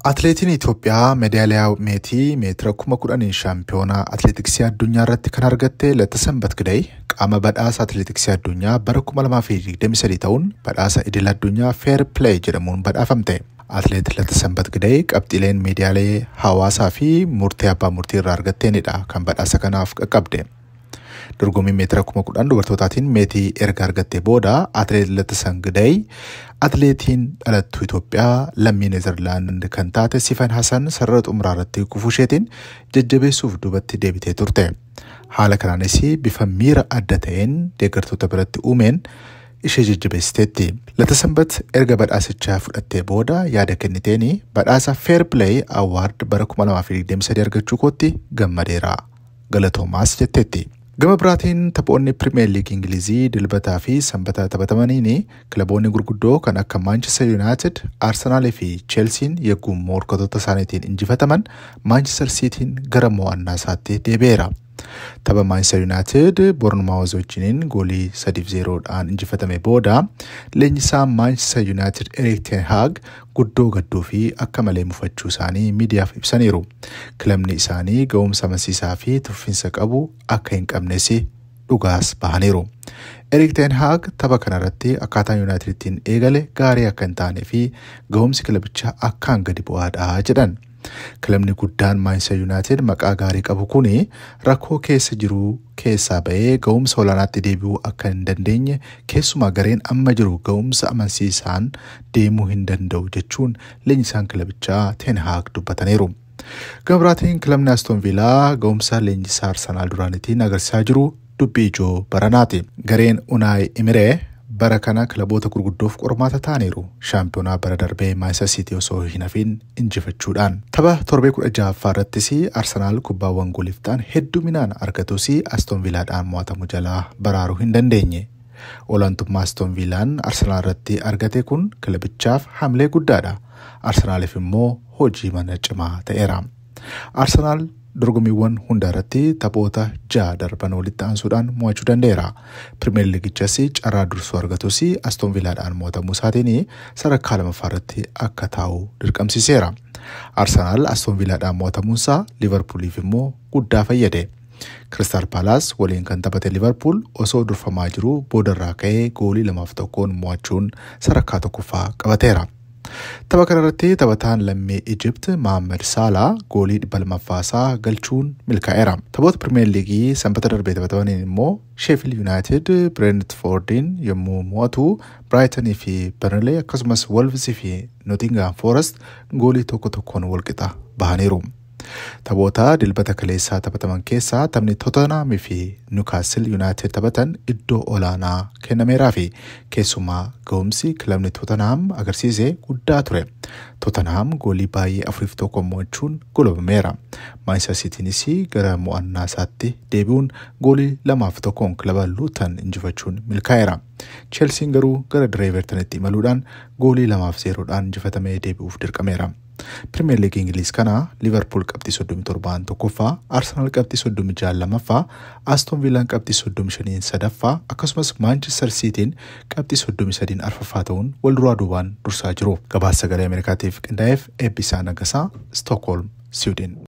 Atileetiin Itoophiyaa meedaaliyaa meetii meetira 10,000 shaampiyoonaa atileetiksii addunyaa irratti kan argatte Letesenbet Gidey qaama badhaasa atileetiksii addunyaa bara 2023 ta'uun badhaasa idil addunyaa Fair Play jedhamuun badhaafamte. Atileet Letesenbet Gidey qabxiileen miidiyaalee hawaasaa fi murtee abbaa murtii irraa argatteenidha kan badhaasa kanaaf qaqqabde. Dorgommii meetira 10,000 dubartootaatiin meetii erga argattee booda atileet Letesenbet Gidey atileetiin dhalattuu Itoophiyaa lammii Neezerlaand kan taate Sifan Hasan sarara xumuraa irratti kufuu isheetiin jajjabeessuuf duubatti deebitee turte. Haala kanaanis bifa miira adda ta'een deeggartoota biratti uumeen ishee jajjabeessiteetti. Letesenbet erga badhaasichaa fudhattee booda yaada kenniteen badhaasa Fair Play Award bara 2023 argachuu kootti gammadeera. Galatoomaas jetteetti. Gama biraatiin taphoonni Pirimeer Liigii Ingilizii dilbataa fi sanbata taphatamaniin kilaboonni gurguddoo kan akka Manchester United, Arsenaalii fi Chelsiin yegguu morkattoota isaaniitiin injifataman Manchester Cityin gara mo'annaa isaatti deebi'eera. Tapha Manchester United Bournemouth wajjiniin goolii 3-0dhaan injifatame booda leenjisaan Manchester United Erik ten Hag guddoo gadduu fi akka malee mufachuu isaanii miidiyaaf ibsaniiru. Kilabni isaanii ga'umsa amansiisaa fi tuffinsa qabu akka hin qabnes dhugaas bahaniiru. Erik ten Hag tapha kanarratti akkaataan United ittiin eegale gaarii akka hin taane fi ga'umsi kilabichaa akkaan gadi bu'aadha jedhan. Kilabni guddaan Manchester United maqaa gaarii qabu kuni rakkoo keessa jiru keessaa ba'ee ga'umsa olaanaatti deebi'uu akka hin dandeenye keessumaa gareen amma jiru ga'umsa amansiisaan deemuu hin danda'u jechuun leenjisaan kilabichaa Ten Hag dubbataniiru. Gama biraatiin kilabni Aston Villa ga'umsa leenjisaa Arsenaal duraaniitiin agarsiisaa jiru dubbii ijoo baranaati. Gareen Unai Emery bara kana kilaboota gurguddoof qormaata ta'aniiru. Shaampiyoonaa bara darbee Manchester City osoo hin hafiin injifachuudhaan. Tapha torbee 16ffaa irrattis Arsenaal kubbaawwan gooliif ta'an hedduminaan argatus Aston Villaadhaan mo'atamu jalaa baraaruu hin dandeenye. Olaantummaa Aston Villaan Arsenaal irratti argate kun kilabichaaf hamilee guddaadha. Arsenaaliif immoo hojii mana cimaa ta'eera. Arsenaal dorgommiiwwan hunda irratti taphoota 6 darban walitti aansuudhaan mo'achuu danda'eera. Pirimeer Liigichas carraa dursuu argatus Aston Villaadhaan mo'atamuu isaatiin sadarkaa lammaffaa irratti akka taa'u dirqamsiiseera. Arsenaal Aston Villaadhaan mo'atamuunsaa Liverpooliif immoo guddaa fayyade. Crystal Palace waliin kan taphate Liverpool osoo durfamaa jiru boodarraa ka'ee goolii 2-1 mo'achuun sadarkaa tokkoffaa qabateera. Tapha kanarratti taphataan lammii Ijipt Mohaammed Saalaa goolii 200ffaa isaa galchuun milkaa'eera. Taphoota Pirimeer Liigii sanbata darbee taphatamaniin immoo Sheffield United Brentfordiin yommuu mo'atu Brightonii fi Burnley akkasumas Wolves fi Nottingham Forest goolii 1-1 walqixa bahaniiru. Taphoota dilbata kaleessaa taphataman keessaa taphni Tottenham fi Newcastle United taphatan iddoo olaanaa kennameeraa fi keessumaa ga'umsi kilabni Tottenham agarsiise guddaa ture. Tottenham goolii baay'ee 4-1 mo'achuun golabameera. Manchester Citynis gara mo'annaa isaatti deebi'uun goolii 2-1 kilaba Luton injifachuun milkaa'eera. Chelsiin garuu gara dirree Evertonitti imaluudhaan goolii 2-0dhaan injifatamee deebi'uuf dirqameera. Pirimeer Liigii Ingiliiz kana Liverpool qabxii 37 tokkoffaa, Arsenaal qabxii 36 lammaffaa, Aston Villaan qabxii 35 sadaffaa akkasumas Manchester Cityin qabxii 33 arfaffaa ta'uun wal duraa duubaan dursaa jiru. Gabaasa sagalee Ameerikaatiif qindaa'eef Eebbisaa Nagasaa, Stockholm, Sweden.